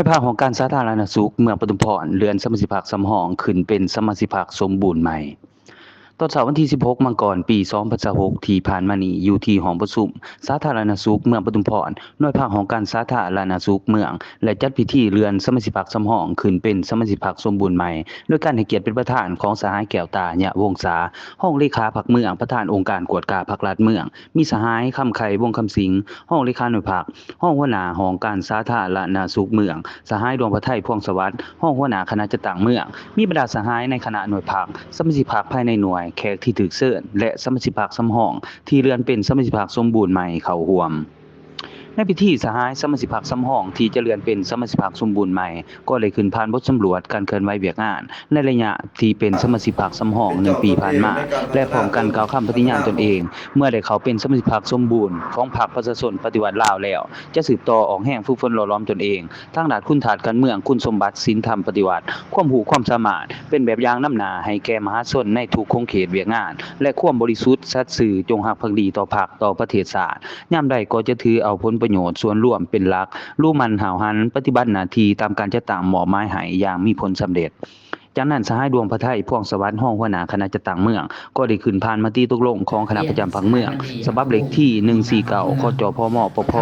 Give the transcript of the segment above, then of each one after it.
ພາກຫ້ອງການສາທາລະນະສຸກເມືອງປະທຸມພອນ ເລື່ອນສະມາຊິກພັກສຳຮອງຂຶ້ນເປັນສະມາຊິກພັກສົມບູນໃໝ່. ຕອນເຊົ້າວັນທີສິບຫົກ ມັງກອນ ປີສອງພັນຊາວຫົກ ທີ່ຜ່ານມານີ້, ຢູ່ທີ່ຫ້ອງປະຊຸມສາທາລະນະສຸກເມືອງປະທຸມພອນ, ໜ່ວຍພາກຫ້ອງການສາທາລະນະສຸກເມືອງ ໄດ້ຈັດພິທີເລື່ອນສະມາຊິກພັກສຳຮອງຂຶ້ນເປັນສະມາຊິກພັກສົມບູນໃໝ່ ໂດຍການໃຫ້ກຽດເປັນປະທານຂອງສະຫາຍ ແກ້ວຕາ ຍະວົງສາ ຮອງເລຂາພັກເມືອງ, ປະທານອົງການກວດກາພັກລັດເມືອງ, ມີສະຫາຍ ຄຳໄຄ ວົງຄຳສິງ ຮອງເລຂາໜ່ວຍພັກ, ຮອງຫົວໜ້າຫ້ອງການສາທາລະນະສຸກເມືອງ, ສະຫາຍ ດວງພະໄທ ພວງສະຫວັດ ຮອງຫົວໜ້າຄະນະຈັດຕັ້ງເມືອງ, ມີບັນດາສະຫາຍໃນຄະນະໜ່ວຍພັກ, ສະມາຊິກພັກພາຍໃນໜ່ວຍ, ແຂກທີ່ຖືກເຊີນ ແລະ ສະມາຊິກພັກສຳຮອງທີ່ເລື່ອນເປັນສະມາຊິກພັກສົມບູນໃໝ່ເຂົ້າຮ່ວມ. ໃນພິທີ, ສະຫາຍສະມາຊິກພັກສຳຮອງທີ່ຈະເລື່ອນເປັນສະມາຊິກພັກສົມບູນໃໝ່ ກໍໄດ້ຂຶ້ນຜ່ານບົດສຳຫຼວດການເຄື່ອນໄຫວວຽກງານ ໃນໄລຍະທີ່ເປັນສະມາຊິກພັກສຳຮອງໜຶ່ງປີຜ່ານມາ ແລະ ພ້ອມກັນກ່າວຄຳປະຕິຍານຕົນເອງ ເມື່ອໄດ້ເຂົ້າເປັນສະມາຊິກພັກສົມບູນຂອງພັກປະຊາຊົນປະຕິວັດລາວແລ້ວ ຈະສືບຕໍ່ອອກແຮງຝຶກຝົນຫຼໍ່ຫຼອມຕົນເອງທາງດ້ານຄຸນທາດການເມືອງ, ຄຸນສົມບັດ, ສິນທຳປະຕິວັດ, ຄວາມຮູ້ຄວາມສາມາດ ເປັນແບບຢ່າງນຳໜ້າໃຫ້ແກ່ມະຫາຊົນໃນທຸກຂົງເຂດວຽກງານ ແລະ ຄວາມບໍລິສຸດສັດຊື່ ຈົ່ງຮັກພັກດີຕໍ່ພັກ, ຕໍ່ປະເທດຊາດ, ຍາມໃດກໍຈະຖືເອົາຜົນປະໂຫຍດສ່ວນລວມເປັນຫຼັກ, ລຸໝັ່ນຫ້າວຫັນປະຕິບັດໜ້າທີ່ຕາມການຈັດຕັ້ງມອບໝາຍໃຫ້ຢ່າງມີຜົນສຳເລັດ. ຈາກນັ້ນ, ສະຫາຍ ດວງພະໄທ ພວງສະຫວັດ ຮອງຫົວໜ້າຄະນະຈັດຕັ້ງເມືອງ ກໍໄດ້ຂຶ້ນຜ່ານມະຕິຕົກລົງຂອງຄະນະປະຈຳພັກເມືອງ ສະບັບເລກທີໜຶ່ງສີ່ເກົ້າ ຄຈ ພມ ປພ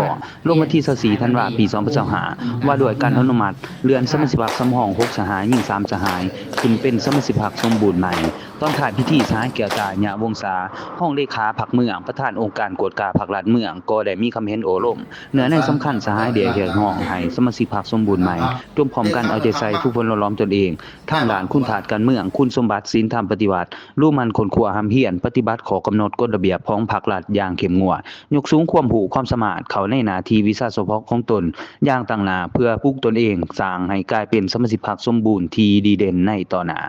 ລົງວັນທີຊາວສີ່ ທັນວາ ປີສອງພັນຊາວຫ້າ ວ່າດ້ວຍການອະນຸມັດເລື່ອນສະມາຊິກພັກສຳຮອງຫົກສະຫາຍ, ຍິງສາມສະຫາຍ ຂຶ້ນເປັນສະມາຊິກພັກສົມບູນໃໝ່. ຕອນທ້າຍພິທີ, ສະຫາຍ ແກ້ວຕາ ຍະວົງສາ ຮອງເລຂາພັກເມືອງ, ປະທານອົງການກວດກາພັກລັດເມືອງ ກໍໄດ້ມີຄຳເຫັນໂອ້ລົມ ເນື້ອໃນສຳຄັນ. ສະຫາຍ ໄດ້ຮຽກຮ້ອງໃຫ້ສະມາຊິກພັກສົມບູນໃໝ່ ຈົ່ງພ້ອມກັນເອົາໃຈໃສ່ຝຶກຝົນຫຼໍ່ຫຼອມຕົນເອງ ທາງດ້ານຄຸນທາດການເມືອງ, ຄຸນສົມບັດ, ສິນທຳປະຕິວັດ, ລຸໝັ່ນຄົ້ນຄວ້າຮ່ຳຮຽນ, ປະຕິບັດຂໍ້ກຳນົດກົດລະບຽບຂອງພັກລັດຢ່າງເຂັ້ມງວດ, ຍົກສູງຄວາມຮູ້ຄວາມສາມາດເຂົ້າໃນໜ້າທີ່ວິຊາສະເພາະຂອງຕົນຢ່າງຕັ້ງໜ້າ ເພື່ອປຸກຕົນເອງສ້າງໃຫ້ກາຍເປັນສະມາຊິກພັກສົມບູນທີ່ດີເດັ່ນໃນຕໍ່ໜ້າ.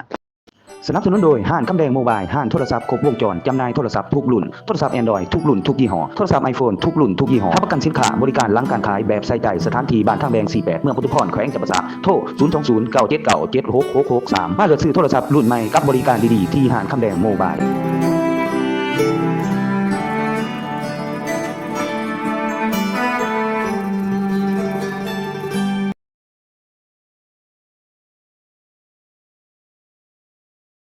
ສະໜັບສະໜູນໂດຍ ຮ້ານຄຳແດງໂມບາຍ, ຮ້ານໂທລະສັບຄົບວົງຈອນ, ຈຳໜ່າຍໂທລະສັບທຸກລຸ້ນ, ໂທລະສັບ Android ທຸກລຸ້ນທຸກຍີ່ຫໍ້, ໂທລະສັບ iPhone ທຸກລຸ້ນທຸກຍີ່ຫໍ້, ຮັບປະກັນສິນຄ້າ, ບໍລິການຫຼັງການຂາຍແບບໃສ່ໃຈ. ສະຖານທີ່ ບ້ານທາງແບງ ສີ່ແປດ ເມືອງປະທຸມພອນ ແຂວງຈຳປາສັກ. ໂທ ສູນສອງສູນ ເກົ້າເຈັດເກົ້າ ເຈັດຫົກຫົກຫົກສາມ ມາເລືອກຊື້ໂທລະສັບລຸ້ນໃໝ່ກັບບໍລິການດີໆທີ່ຮ້ານຄຳແດງໂມບາຍ.